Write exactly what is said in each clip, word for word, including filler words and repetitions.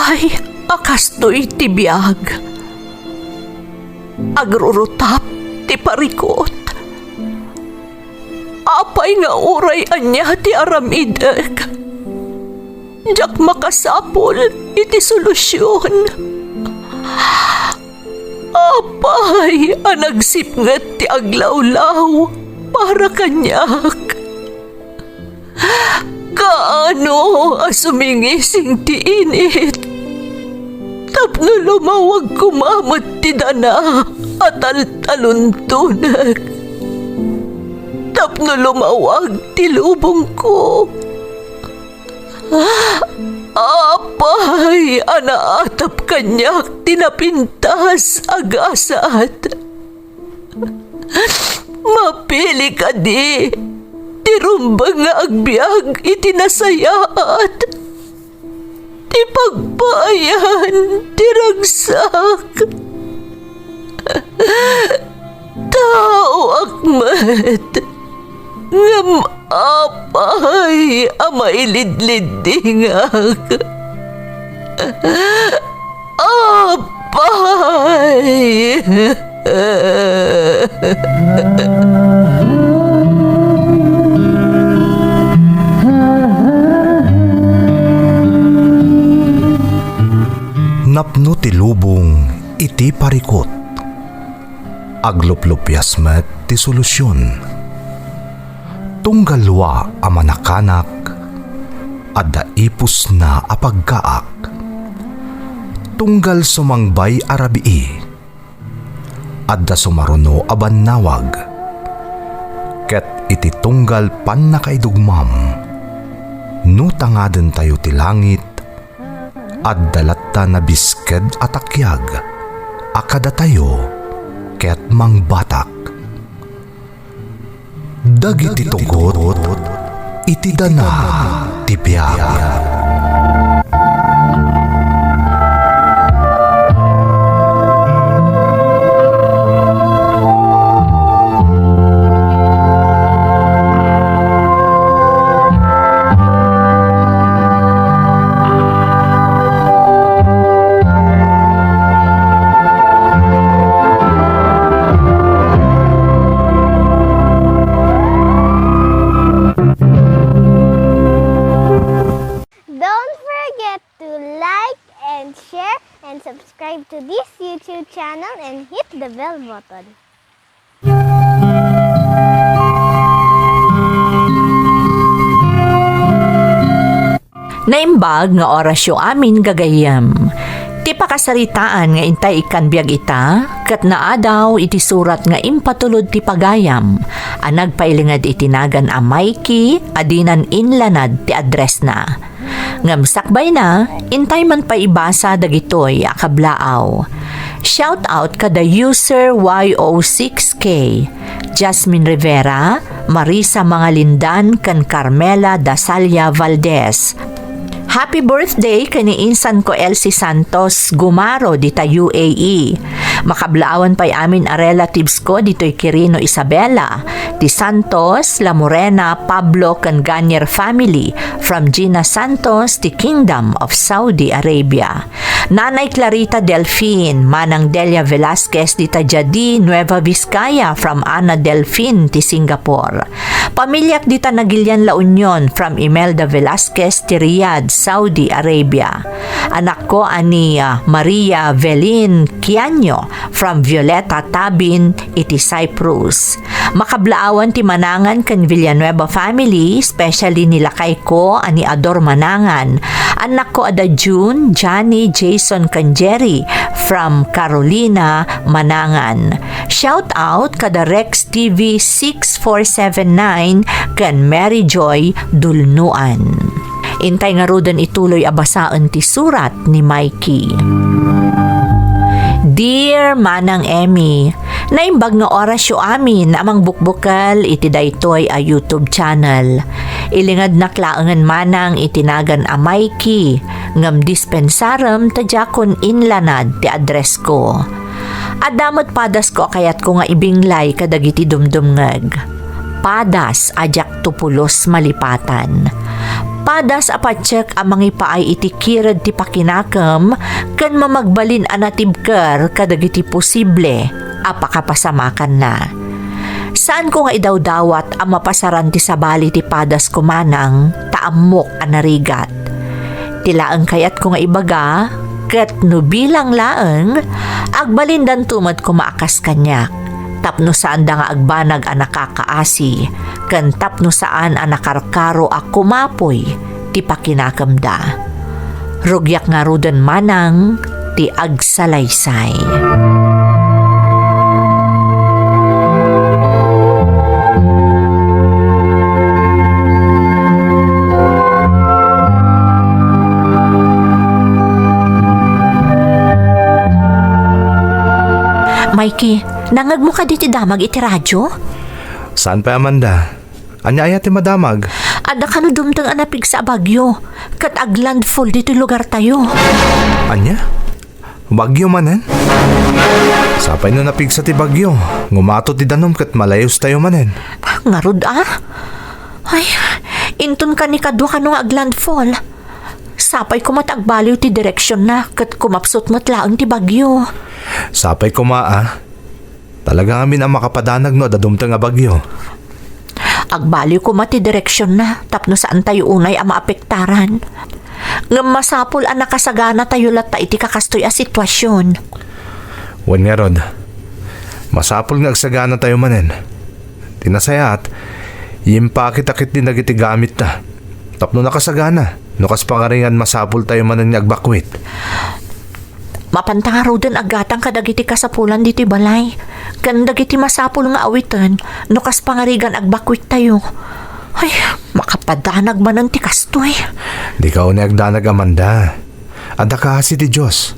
Ay, a kastoy ti biag. Agrurutap ti parikut. Apay nga uray ania ti aramidek, diak makasapul iti solusion. Apay a nagsipnget ti aglawlaw para kaniak? Kaano a sumingising ti init tapno lumawag koma met ti dana a taltaluntonek, tapno lumawag ti lubongko? Apay a naatap kaniak ti napintas a gasat? Mapili kadi ti rumbeng nga agbiag iti nasayaat, ti pagpaayan ti ragsak? Taoak met, ngem apay a mailidliddingak? Apay! Napno ti lubong iti parikut. Agluplupias met ti solusion. Tunggal dua a manakanak, adda ipusna a pagkaak. Tunggal sumangbay a rabii, adda sumaruno a bannawag. Ket iti tunggal pannakaidugmam, no tangadentayo ti langit, adda latta nabisked a takiag a kadatayo ket mangbatak. Dagiti tugot iti dana ti biag. Don't forget to like and share and subscribe to this YouTube channel and hit the bell button. Naimbag nga orasyo amin, gagayyem. Ti pakasaritaan nga intay ikkan biag ita, ket naadaw iti surat nga impatulod ti pagayam a nagpailinged iti nagan a Mikey a dinan inlanad ti addressna. Ngem sakbayna, intay man pay ibasa dagitoy a kablaaw. Shout out kada user Y O six K, Jasmine Rivera, Marisa Mangalindan, ken Carmela Dasalia Valdez. Happy birthday ken ni insan ko, Elsie Santos Gumaro, dita U A E. Makablaawan pay amin a relatives ko ditoy Quirino, Isabela, ti Santos, La Morena, Pablo, ken Ganier family, from Gina Santos, ti Kingdom of Saudi Arabia. Nanay Clarita Delfin, Manang Delia Velasquez, dita Jadi, Nueva Vizcaya, from Ana Delfin, ti Singapore. Pamiliak dita Nagilian, La Union, from Imelda Velasquez, ti Riyadh, Saudi Arabia. Anakko a ni, ah, Maria Velin Kianyo, from Violeta Tabin, iti Cyprus. Makablaawan ti Manangan ken Villanueva family, especially ni lakayko a ni Ador Manangan, annakko a da June, Johnny, Jason, ken Jerry from Carolina, Manangan. Shout out kada Rex T V six four seven nine ken Mary Joy Dulnuan. Intay ngaruden ituloy a basaen ti surat ni Mikey. Dear Manang Emmy, naimbag nga orasyo amin a mangbukbukel iti daytoy a YouTube channel. Ilingednak laengen manang iti nagan a Mikey, ngem dispensarem ta diakon inlanad ti addressko. Adda met padasko a kayatko nga ibinglay kadagiti dumdumngeg. Padas a diak to pulos malipatan. Padas a patiek a mangipaay iti kired ti pakinakem ken mamagbalin a natibker kadagiti posible a pakapasamakanna. Saanko nga idawdawat a mapasaran ti sabali ti padasko manang ta ammok a narigat. Ti laeng kayatko nga ibaga, ket no bilang laeng, agbalindanto met koma a kas kaniak, tapno saanda nga agbanag a nakakaasi, ken tapno saan a nakarkaro a kumapoy ti pakinakemda. Rugiak ngaruden manang ti agsalaysay. Mikey, nangngegmo kadi ti damag iti radio? Saan pay, Amanda? Ania aya ti madamag? Adda kano dumteng a napigsa a bagyo, ket aglandfall ditoy lugartayo. Ania? Bagyo manen? Sapay no napigsa ti bagyo, ngumato ti danum ket malayustayo manen. Ngarud a? Ay, inton kanikadua kano nga aglandfall. Sapay koma ta agbaliw ti direksionna ket kumapsut met laeng ti bagyo. Sapay koma a. Talaga ngamin a makapadanag no adda dumteng a bagyo. Agbaliw koma ti direksionna tapno saantayo unay a maapektaran. Ngem masapul a nakasaganatayo latta iti kakastoy a situasion. Wen ngarud, masapul nga agsaganatayo manen. Ti nasayaat, yimpakita ketdi dagiti gamitta tapno nakasagana no kas pangarigan masapultayo manen nga agbakwit. Mapanta ngaruden a gatang kadagiti kasapulan ditoy balay, ken dagiti masapul nga awiten no kas pangarigan agbakwittayo. Ay, makapadanag manen ti kastoy. Dika unay agdanag, Amanda. Adda kaasi ti Dios.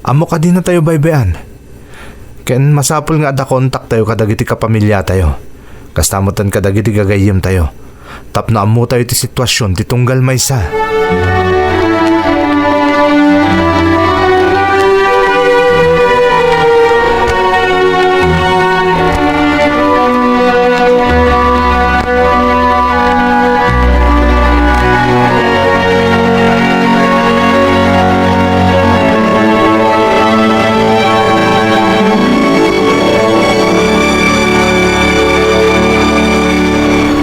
Ammok a dinatayo baybay-an. Ken masapul nga adda kontaktayo kadagiti kapamiliatayo, kasta metten kadagiti gagayyemtayo, tapno ammotayo ti situasion ti tunggal maysa.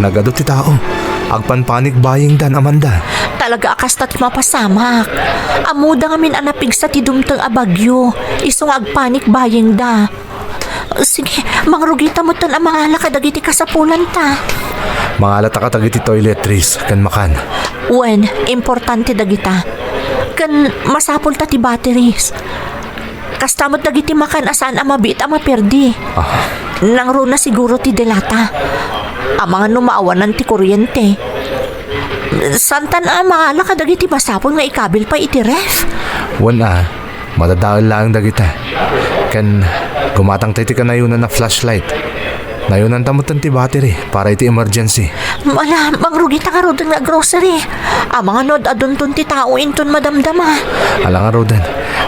Nagadu ti tao. Agpanpanic buying dan, Amanda. Talaga a kasta ti mapasamak. Ammoda ngamin a napigsa ti dumteng a bagyo. Isu nga agpanic buying da. Sige, mangrugita metten a mangala kadagiti kasapulanta. Mangalata kadagiti toiletries ken makan. Wen, importante dagita. Ken masapulta ti batteries. Kasta met dagiti makan a saan a mabiit a maperdi. Ah. Nangruna siguro ti delata. Amangan no maawanan ti kuryente. Saantan a mangala kadagiti masapul nga ikabil pay iti ref? Wen a, madadael laeng dagita. Ken gumatangta iti kanayonan a flashlight. Nayonanta metten ti battery para iti emergency. Ala, mangrugita ngaruden nga grocery. Amangan no ad-adunton ti tao inton madamdama. Ala ngaruden,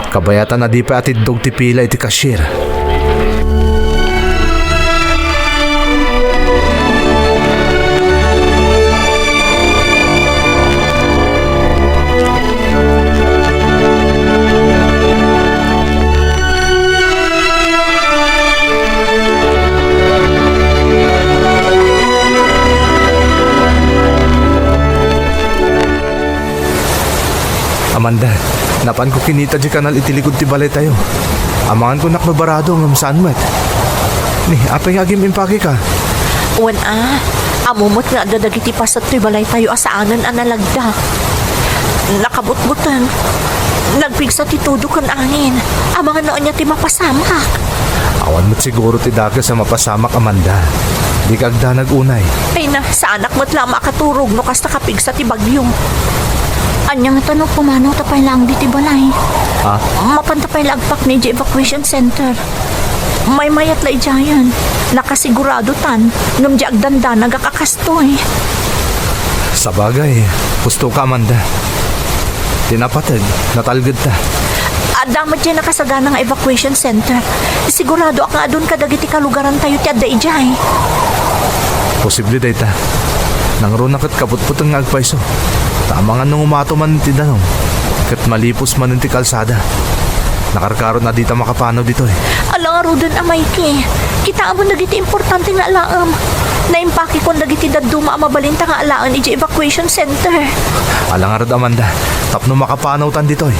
kabayatan a di pay atiddog ti pila iti cashier. Amanda, napanko kinita diay kanal iti likod ti balaytayo. Amangan ko nakbabarado ngem saan met. Ni, apay nga agim-impakeka? Wen a, ammo met nga adda dagiti paset toy balaytayo a saanen a nalagda. Nakabutbuteng. Nagpigsa ti tudo ken angin. Amangan no ania ti mapasamak. Awan met siguro ti dakes a mapasamak, Amanda. Dika agdanag unay. Ay na, saanak met la a makaturog no kasta kapigsa ti bagyo. Ania ngata no pumanaw ta pay laeng ditoy balay? Ah? Mapanta pay la agpakni idiay evacuation center. Maymayat la idiayen. Nakasigurado tan, ngem di agdandanagak a kastoy. Sabagay, husto ka, Amanda. Ti napateg, natalgedta. Adda met diay nakasagana nga evacuation center. Siguradoak nga adun kadagiti kalugarantayo ti adda idiay. Posible dayta. Nangruna ket kabutbuteng nga agpayso. Ta amangan no umato man ti danum, ket malipos manen ti kalsada. Nakarkaron a dita makapanaw ditoy. Ala ngaruden a Mikey, kitaem dagiti importante nga alaem. Naimpakekon dagiti dadduma a mabalinta nga alaen idiay evacuation center. Ala ngarud, Amanda, tapno makapanawtan ditoy.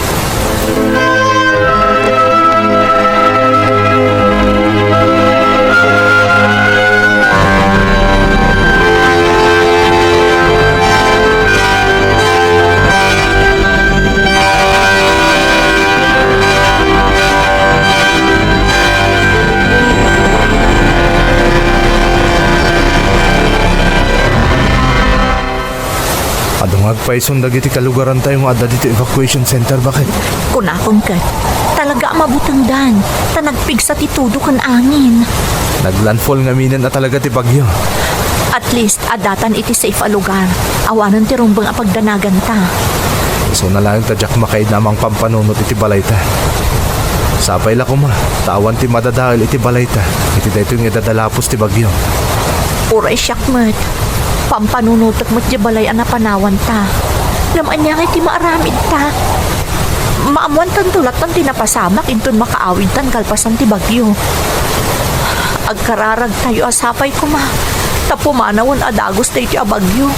Adu nga agpayson dagiti kalugarantayo nga adda ditoy evacuation center, baket. Kunakon ket, talaga a mabutengdan, ta nagpigsa ti tudo ken angin. Naglandfall ngaminen a talaga ti bagyo. At least, addatan iti safe a lugar. Awanen ti rumbeng a pagdanaganta. Isuna laeng ta diak makaidna a mangpampanunot iti balayta. Sapay la koma, ta awan ti madadael iti balayta iti daytoy nga idadalapos ti bagyo. Uray siak met, pampanunotek met diay balay a napanawanta. Ngem ania ngay ti maaramidta? Maammoantanto latta ti napasamak inton makaawidtan kalpasan ti bagyo. Agkararagtayo a sapay koma, ta pumanawen a dagus daytoy a bagyo.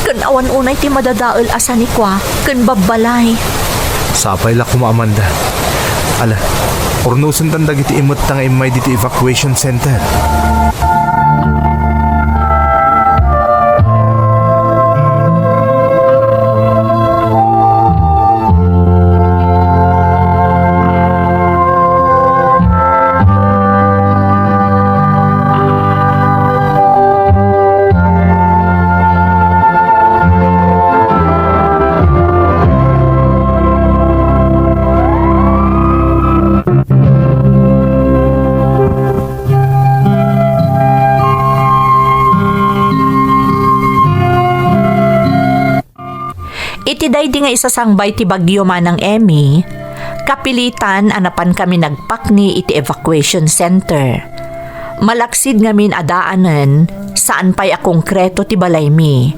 Ken awan unay ti madadael a sanikua ken babbalay. Sapay la koma, Amanda. Ala, urnosentan dagiti imetta nga immay ditoy evacuation center. Iti daydi nga isasangbay ti bagyo, Manang Emmy, kapilitan a napankami nagpakni iti evacuation center. Malaksid ngamin a daanen, saan pay a konkreto ti balaymi.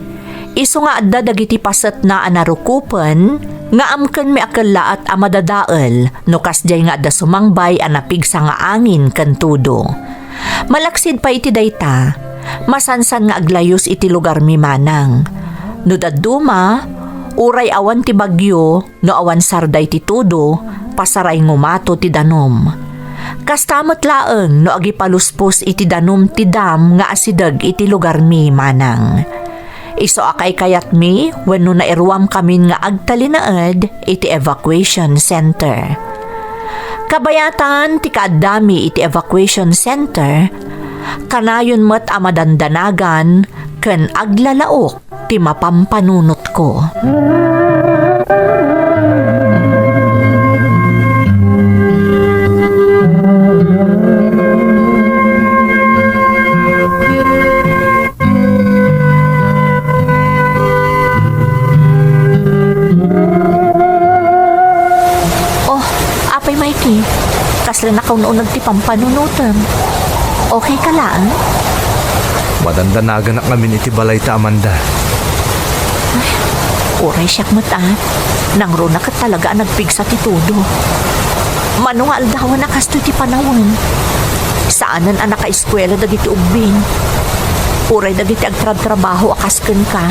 Isu nga adda dagiti pasetna a narukopen nga amkenmi a kellaat a madadael no kasdiay nga adda sumangbay a napigsa nga angin ken tudo. Malaksid pay iti dayta, masansan nga aglayus iti lugarmi manang. No dadduma, uray awan ti bagyo, no awan sarday ti tudo, pasaray ngumato ti danum. Kasta met laeng no agipaluspos iti danum ti dam nga asideg iti lugarmi manang. Isu a kaykayatmi wenno nairuamkamin nga agtalinaed iti evacuation center. Kabayatan ti kaaddami iti evacuation center, kanayon met a madandanagan ken aglalaok ti mapampanunotko. Oh, Apay Mikey, kasla nakaun-uneg ti pampanunotem. Okay ka laeng? Madandanaganak ngamin iti balayta, Amanda. Ay, uray siak met, a. Nangruna ket talaga a nagpigsa ti tudo. Mano nga aldawan a kastoy ti panawen? Saanen a nakaeskuela dagiti ubbing. Uray dagiti agtrabtrabaho a kas kenka,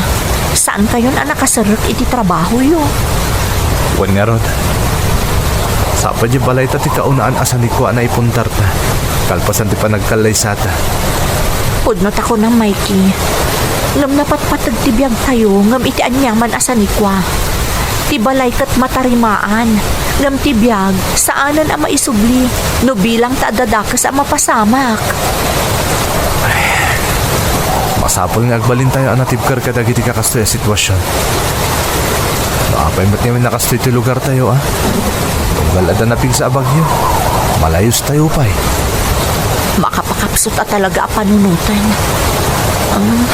saankayon a nakaserrek iti trabahoyo. Wen ngarud, sapay diay balayta ti kaunaan a sanikua a naipuntarta, kalpasan ti panagkallaysata. Pudno ta kunam, Mikey. Ngem napatpateg ti biagtayo ngem iti aniaman a sanikua. Ti balay ket matarimaan, ngem ti biag saanen a maisubli no bilang ta adda dakes a mapasamak. Masapul nga agbalintayo a natibker kadagiti kakastoy a situasion. No apay met ngamin a kastoy ti lugartayo, a? Tunggal adda napigsa a bagyo, malayustayo pay. Makapakapsut a talaga a panunoten. Um,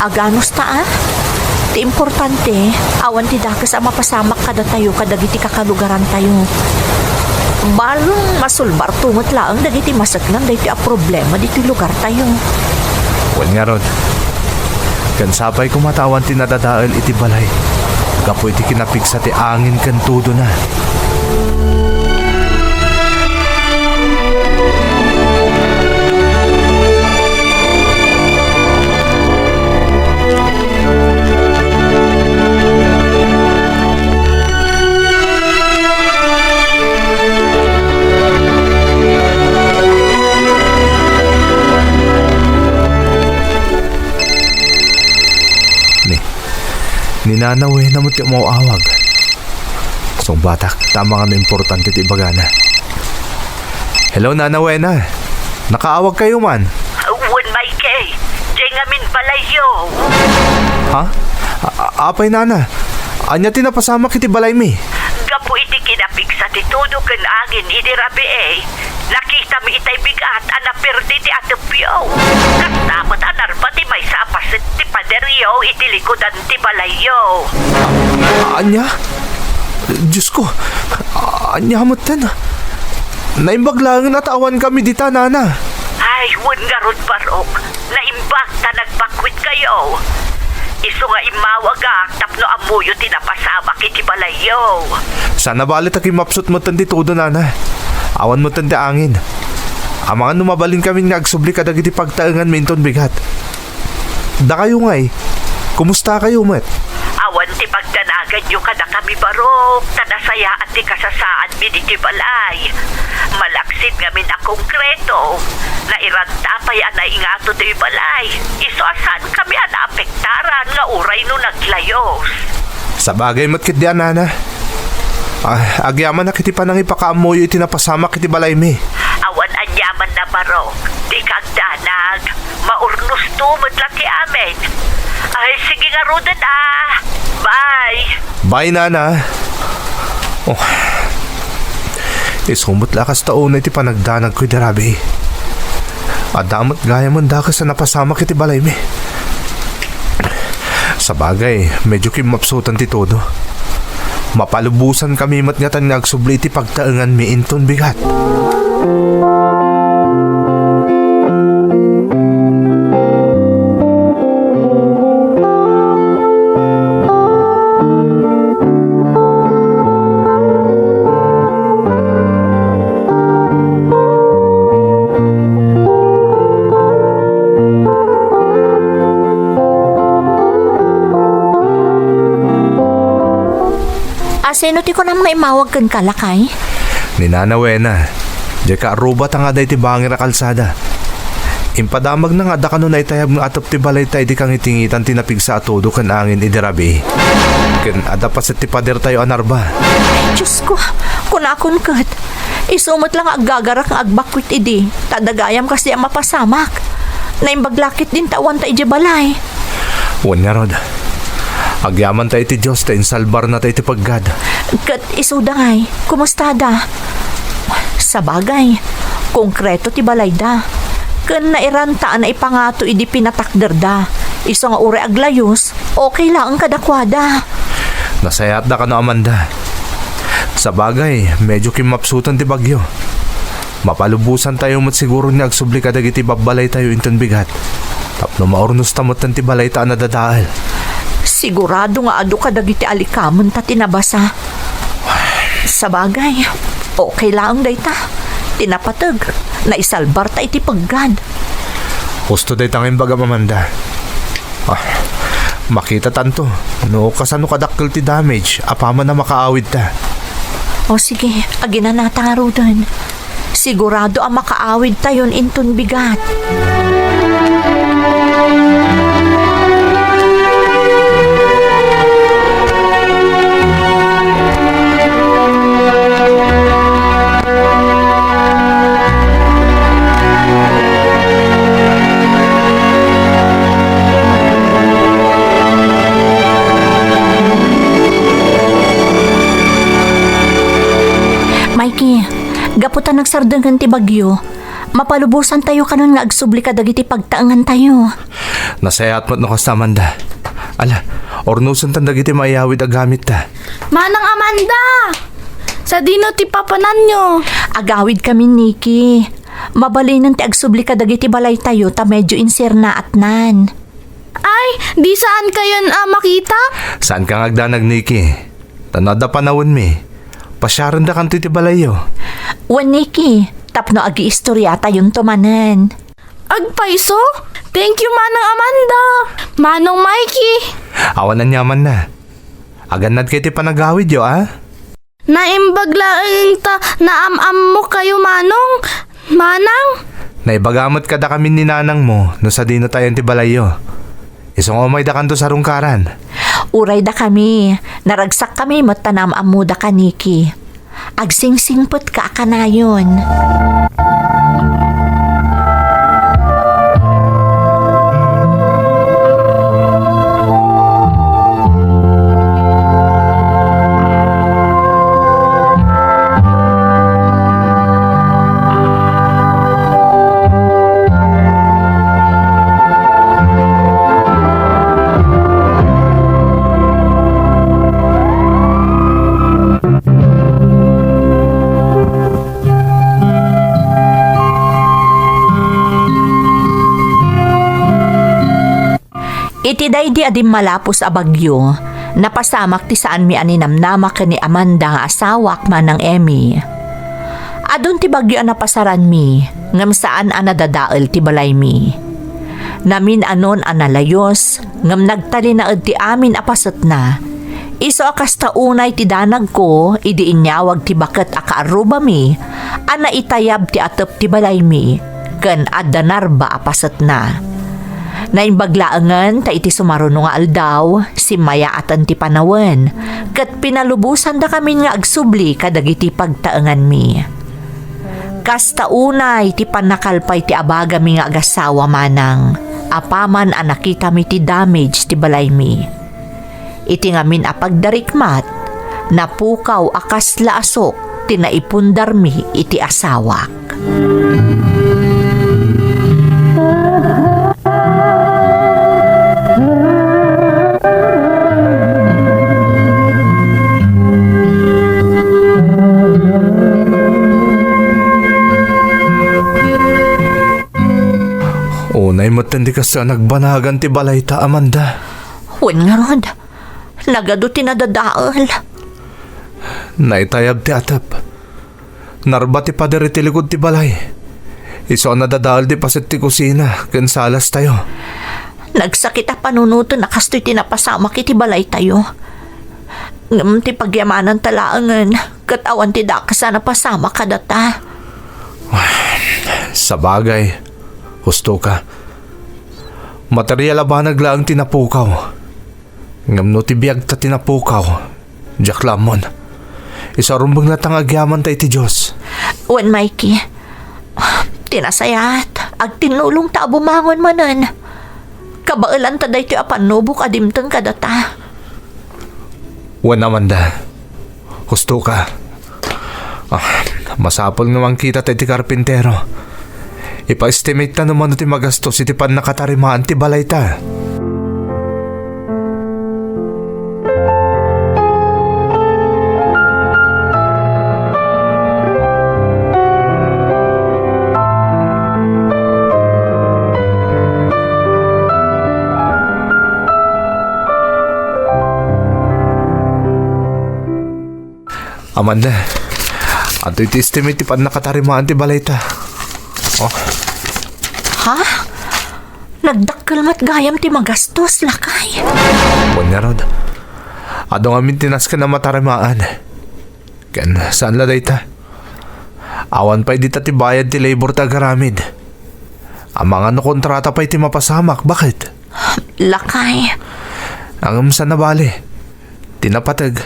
aganos ta, a? Ti importante, awan ti dakes a mapasamak kadatayo kadagiti kakalugarantayo. Baro, masulbarto met laeng dagiti maseknan daytoy a problema ditoy lugartayo. Wen ngarud, Ken sapay koma ta awan ti nadadael iti balay gapu iti kinapigsa ti angin ken tudona. Ni, ni Nana Wena met ti umaw-awag. Sungbatak, ta amangan no importante ti ibagana. Hello, Nana Wena. Nakaawag kayo man? Wen, Mikey. Diay ngamin balayyo. Ha? A-, a-, apay, Nana? Ania ti napasamak iti balaymi? Gapu iti kinapigsa ti tudo ken angin idi rabii, nakitami itay bigat a naperdi ti atepyo. Kasta met a narba ti maysa a paset ti paderyo iti likudan ti balayyo. A-, ania? Diosko, ania metten? Naimbag laengen a ta awankami dita, Nana. Ay, wen ngarud, Barok. Naimbag ta nagbakwitkayo. Isu nga immawagak tapno ammoyo ti napasamak iti balayyo. Saan a bale ta kimmapsut metten ti tudo, Nana. Awan metten ti angin. Amangan no mabalinkamin nga agsubli kadagiti pagtaenganmi inton bigat. Dakayo ngay, kumusta kayo met? Awan ti pagdanaganyo kadakami, Barok, ta nasayaat ti kasasaadmi ditoy balay. Malaksid ngamin a konkreto, nairanta pay a naingato toy balay. Isu a saankami a naapektaran nga uray no naglayos. Sabagay met ketdi a, Nana. Ah, agyamanak iti panangipakaammoyo iti napasamak iti balaymi. Awan aniamanna, Barok. Dika agdanag. Maurnosto met la ti amin. Ay, sige ngaruden, a. Bye. Bye, Nana. Oh. Isu met la kasta unay ti panagdanagko idi rabii. Adda met gayamen dakes a napasamak iti balaymi. Sabagay, medyo kimmapsutan ti tudo. Mapalubosankami met ngatan nga agsubli iti pagtaenganmi inton bigat. Asino ti kunam nga immawag kenka, lakay? Ni Nana Wena. Diay kaaruba ta nga adda iti bangir a kalsada. Impadamagna nga adda kano naitayab nga atep ti balayta idi kangitingitan ti napigsa a tudo ken angin idi rabii. Ken adda paset ti padertayo a narba. Ay, Diosko, kunakon ket, isu met la nga aggagarak nga agbakwit idi, ta adda gayam kasdi a mapasamak. Naimbag la ketdin ta awanta idiay balay. Wen ngarud, agyamanta iti Dios ta insalbarnata iti peggad. Ket isuda ngay, kumustada? Sabagay, konkreto ti balayda. Ken nairanta a naipangato idi pinatakderda. Isu nga uray aglayos, okay laeng kadakuada. Nasayaatda kano, Amanda. Sabagay, medyo kimmapsutan ti bagyo. Mapalubosantayo met siguro nga agsubli kadagiti babbalaytayo inton bigat. Tapno maurnosta metten ti balayta a nadadael. Sigurado nga adu kadagiti alikamenta ti nabasa. Sabagay, okay laeng dayta. Ti napateg, naisalbarta iti peggad. Husto dayta nga imbagam, Amanda. Ah, makitatanto no kasano kadakkel ti damage apaman a makaawidta. O sige, aginanata ngaruden. Sigurado a makaawidtayon inton bigat. Mikey, gapu ta nagsardengen ti bagyo, mapalubosantayo kanon nga agsubli kadagiti pagtaengantayo. Nasayaat met no kasta, Amanda. Ala, urnosentan dagiti maiyawid a gamitta. Manang Amanda! Sadino ti papananyo? Agawidkami, Nikki. Mabalinen ti agsubli kadagiti balaytayo ta medyo insernaatnan. Ay, di saan kayon a makita? Saanka nga agdanag, Nikki. Ta no adda panawenmi, pasiarendakanto iti balayyo. Wen, Nikki, tapno agiistoriatayonto manen. Agpayso? Thank you, Manang Amanda. Manong Mikey. Awan aniamanna. Agannadka iti panagawidyo, a? Naimbag laeng ta naam-ammokayo, Manong. Manang? Naibaga met kadakami ni nanangmo no sadino tayo ti balayyo. Isu nga umaydakanto sarungkaran. Uray dakami, naragsakkami met ta naam-ammodaka, Nikki. Agsingsingpetka a kanayon. Iti daydi a dimmalapos a bagyo, napasamak ti saanmi a ninamnama ken ni Amanda nga asawak, Manang Emmy. Adun ti bagyo a napasaranmi, ngem saan a nadadael ti balaymi. Namin-anon a nalayos, ngem nagtalinaed ti amin a pasetna. Isu a kasta unay ti danagko idi inyawag ti baket a kaarrubami a naitayab ti atep ti balaymi ken adda narba a pasetna. Naimbag laengen ta iti sumaruno nga aldaw, simmayaaten ti panawen, ket pinalubosandakamin nga agsubli kadagiti pagtaenganmi. Kasta unay ti pannakalpay ti abagami nga agassawa, Manang, apaman a nakitami ti damage ti balaymi. Iti ngamin a pagdarikmat, napukaw a kasla asuk ti naipundarmi iti asawak. Unay metten ti kasta a nagbanagan ti balayta, Amanda. Wen ngarud, nagadu ti nadadael. Naitayab ti atep. Narba ti pader iti likod ti balay. Isu a nadadael ti paset ti kusina ken salastayo. Nagsakit a panunoten a kastoy ti napasamak iti balaytayo. Ngem ti pagyamananta laengen ket awan ti dakes a napasamak kadata. Sabagay, husto ka. Material a banag laeng ti napukaw. Ngem no ti biagta ti napukaw, diak la ammon. Isu a rumbeng latta nga agyamanta iti Dios. Wen, Mikey, ti nasayaat, agtinnulongta a bumangon manen. Kabaelanta daytoy a pannubok a dimteng kadata. Wen, Amanda, husto ka. Ah, masapul nga mangkita ta iti karpintero. Ipa-estimate ta no mano ti magastos iti pannakatarimaan ti balayta. Amanda, adtoy ti estimate ti pannakatarimaan ti balayta. Oh. Ha? Nagdakkel met gayam ti magastos, lakay. Wen ngarud, adu ngamin ti nasken a matarimaan. Ken saan la dayta? Awan pay dita ti bayad ti labor ta agaramid. Amangan no kontrata pay ti mapasamak, baket? Lakay. Ngem saan a bale. Ti napateg,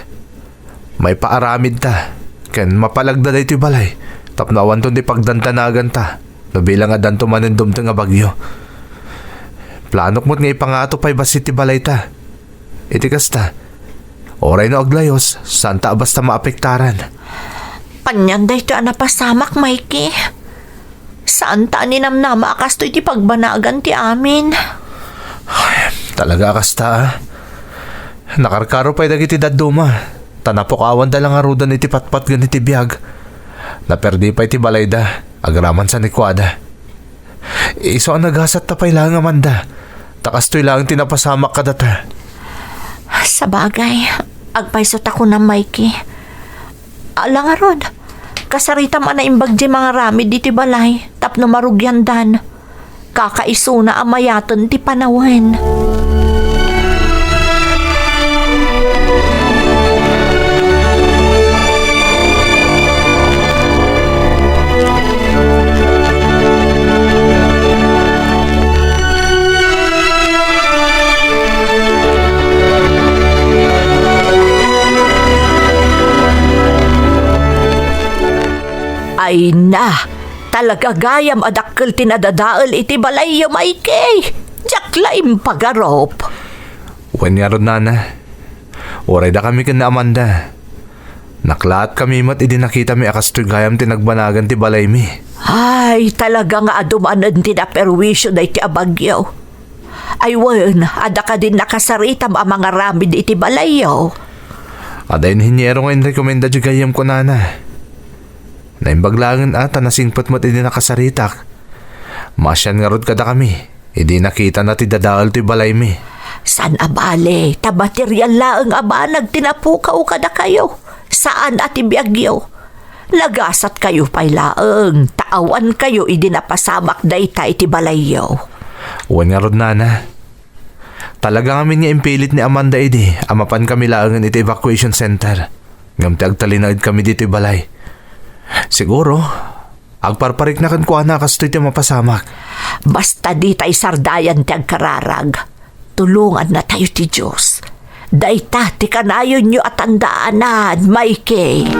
maipaaramidta ken mapalagda daytoy balay tapno awanton ti pagdandanaganta no bilang addanto manen dumteng a bagyo. Planok met nga ipangato pay bassit ti balayta. Iti kasta, uray no aglayos, saanta a basta maapektaran. Anian daytoy a napasamak, Mikey? Saanta a ninamnama a kastoy ti pagbanagan ti amin. Ay, talaga a kasta, a. Nakarkaro pay dagiti dadduma, ta napukawanda la ngaruden iti patpatgen iti biag. Naperdi pay ti balayda, agraman sanikuada. Isu a nagasatta pay laeng, Amanda, Ta kastoy laeng ti napasamak kadata. Sabagay, agpayso ta kunam, Mikey. Ala ngarud, kasaritam a naimbag diay mangaramid iti balay tapno marugiandan. Kakaisuna a mayaten ti panawen. Ay na, talaga gayam a dakkel ti nadadael iti balayyo, Mikey. Diak la impagarup. Wen ngarud, nana. Uray dakami ken ni Amanda, naklaatkami met idi nakitami a kastoy gayam ti nagbanagan ti balaymi. Ay, talaga nga adu manen ti naperwisio daytoy a bagyo. Ay wen, adda kadin nakasaritam a mangaramid iti balayyo? Adda inhiniero nga inrekomenda diay gayyemko, nana. Naimbag laengen a ta nasingpet met idi nakasaritak. Maasian ngarud kadakami idi nakitana ti dadael ti balaymi. Saan a bale, ta material laeng a banag ti napukaw kadakayo, saan a ti biagyo. Nagasatkayo pay laeng ta awankayo idi napasamak dayta iti balayyo. Wen ngarud, nana. Talaga ngamin nga impilit ni Amanda idi a mapankami laengen iti evacuation center. Ngem ti agtalinaedkami ditoy balay. Siguro, agparparikna kenkuana a kastoy ti mapasamak. Basta ditay sardayan ti agkararag. Tulongannatayo ti Dios. Dayta ti kanayonyo a tandaanan, Mikey.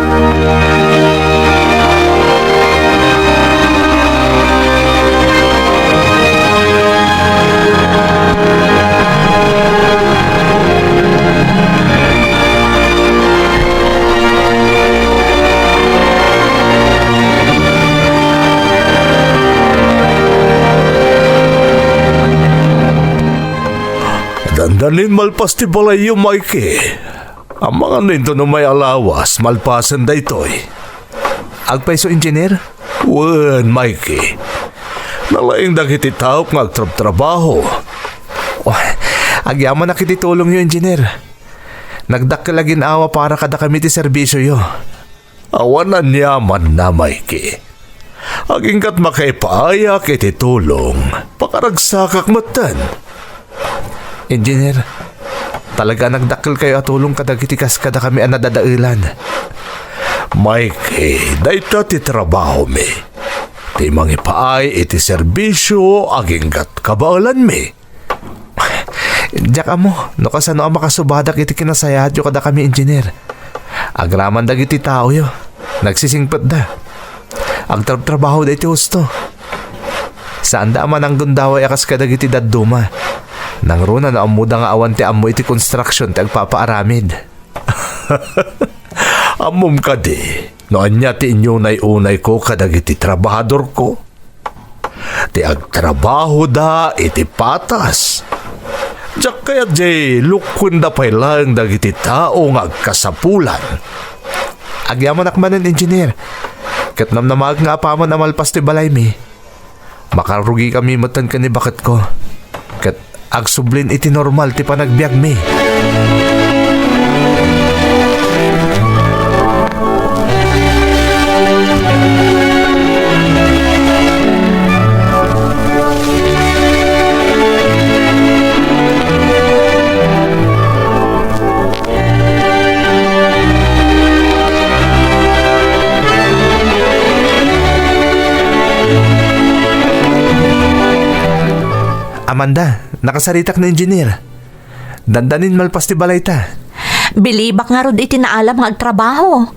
Dandanin malpas ti balayyo, Mikey. Amangan inton umay a lawas malpasen daytoy. Agpayso, Engineer? Wen, Mikey. Nalaing dagiti taok nga agtrabtrabaho. Oh, agyamanak iti tulongyo, Engineer. Nagdakkel a gin-awa para kadakami ti serbisioyo. Awan aniamanna, Mikey. Aginggat makaipaayak iti tulong, pakaragsakak metten. Engineer, talaga a nagdakkelkayo a tulong kadagiti kas kadakami a nadadaelan. Mikey, dayta ti trabahomi. Ti mangipaay iti serbisio aginggat kabaelanmi. Diak ammo no kasano a makasubadak iti kinasayaatyo kadakami, Engineer. Agraman dagiti taoyo, nagsisingpetda. Agtrabtrabahoda iti husto. Saanda a mananggundaway a kas kadagiti dadduma. Nangruna no ammoda nga awan ti ammo iti construction ti agpapaaramid. Ammom kadi no ania ti inyunay-unayko kadagiti trabahadorko? Ti agtrabahoda iti patas. Diak kayat diay lukuenda pay laeng dagiti tao nga agkasapulan. Agyamanak manen, Engineer. Ket namnamaek nga apaman a malpas ti balaymi, makarugikami metten ken ni baketko. Ket agsublin iti normal ti panagbiagmi. Amanda, nakasaritak ni Engineer. Dandanin malpas ti balayta. Bilibak ngarud iti naalam nga agtrabaho.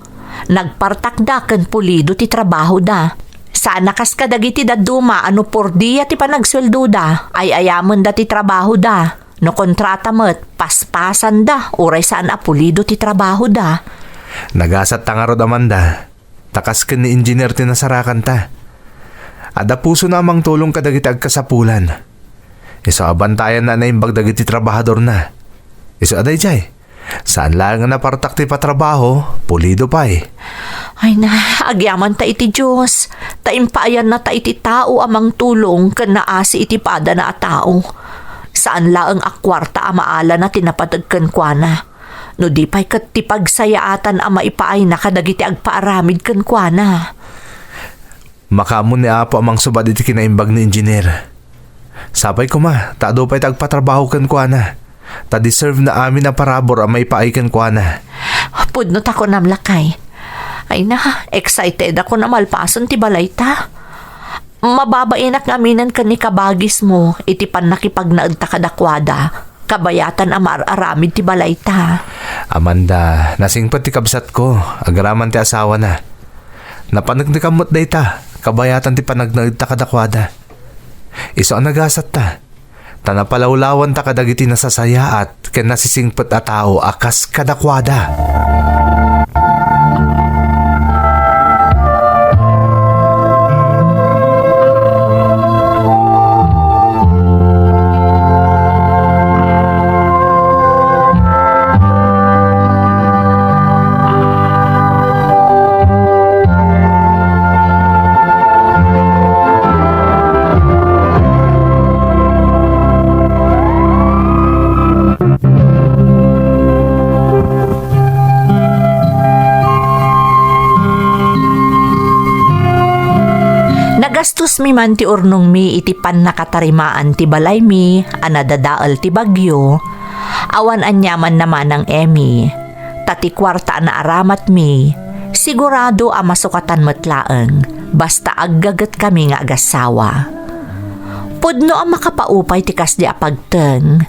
Nagpartakda ken pulido ti trabahoda. Saan a kas kadagiti dadduma a no por dia ti panagsueldoda, ay-ayamenda ti trabahoda. No kontrata met, paspasanda, uray saan a pulido ti trabahoda. Nagasatta ngarud, Amanda. Ta kas ken ni Engineer ti nasarakanta. Adda pusona a mangtulong kadagiti agkasapulan. Isu a bantayanna a naimbag dagiti trabahadorna. Isu a daydiay, saan laeng a napartak ti patrabaho, pulido pay. Ay na, agyamanta iti Dios, ta impaayannata iti tao a mangtulong ken naasi iti padana a tao. Saan laeng a kuarta a maalana ti napateg kenkuana, no di pay ket ti pagsayaatan a maipaayna kadagiti agpaaramid kenkuana. Makaammo ni Apo a mangsubad iti kinaimbag ni Engineer. Sapay koma ta adu pay ti agpatrabaho kenkuana, ta deserve na amin a parabur a maipaay kenkuana. Pudno ta kunam, lakay. Ay na, excited ako na malpasen ti balayta. Mababainak ngaminen ken ni kabagismo iti pannakipagnaedta kadakuada, kabayatan a maar-aramid ti balayta. Amanda, nasingpet ti kabsatko, agraman ti asawana. Napaneknekam met dayta, kabayatan ti panagnaedta kadakuada. Isu a nagasatta, ta napalawlawanta kadagiti nasasayaat ken nasisingpet a tao a kas kadakuada. Nagastusmi man ti urnongmi iti pannakatarimaan ti balaymi a nadadael ti bagyo, awan aniamanna, Manang Emmy, ta ti kuarta a naaramatmi, sigurado a masukatan met laeng, basta aggagetkami nga agassawa. Pudno a makapaupay ti kasdi a pagteng,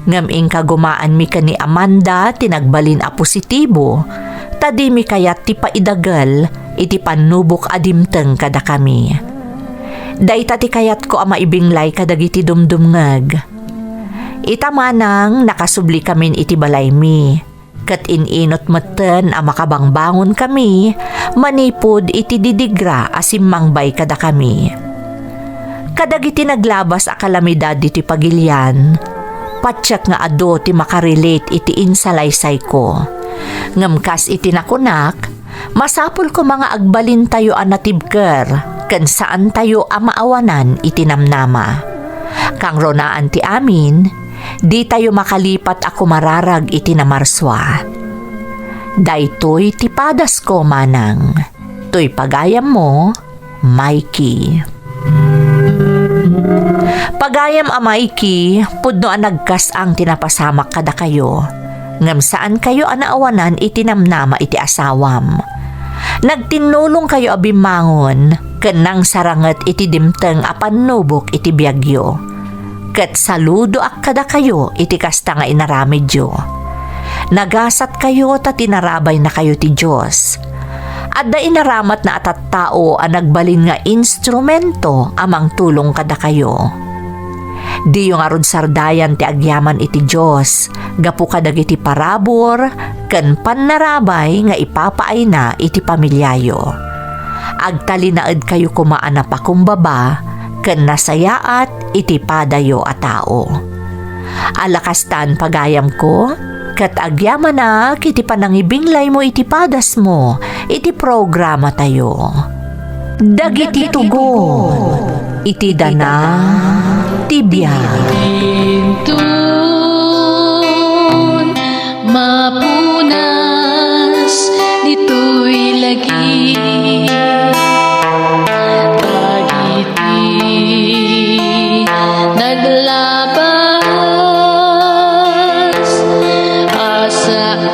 ngem inkagumaanmi ken ni Amanda ti nagbalin a positibo, ta dimi kayat ti paidagel iti pannubok a dimteng kadakami. Dayta ti kayatko a maibinglay kadagiti dumdumngeg. Ita, Manang, nakasublikamin iti balaymi, ket in-inut metten a makabangbangonkami manipud iti didigra a simmangbay kadakami. Kadagiti naglabas a kalamidad ditoy pagilian, patiek nga adu ti makarelate iti insalaysayko. Ngem kas iti nakunak, masapul koma nga agbalintayo a natibker ken saantayo a maawanan iti namnama. Kangrunaan ti amin, ditayo makalipat a kumararag iti namarsua. Daytoy ti padasko, Manang. Toy pagayammo, Mikey. Pagayam a Mikey, pudno a nagkas-ang ti napasamak kadakayo, ngem saankayo a naawanan iti namnama iti asawam. Nagtinnulongkayo a bimmangon ken nangsaranget iti dimteng a pannubok iti biagyo. Ket saludoak kadakayo iti kasta nga inaramidyo. Nagasatkayo ta tinarabaynakayo ti Dios. Adda inaramatna a tattao a nagbalin nga instrumento a mangtulong kadakayo. Diyo ngarud sardayan ti agyaman iti Dios gapu kadagiti parabur ken pannarabay nga ipapaayna iti pamiliayo. Agtalinaedkayo koma a napakumbaba ken nasayaat iti padayo a tao. Ala kastan, pagayamko, ket agyamanak iti panangibinglaymo iti padasmo iti programatayo. Dagiti tugon iti dana ti biag. Inton mapunas ditoy lagi, dagiti naglabas a saan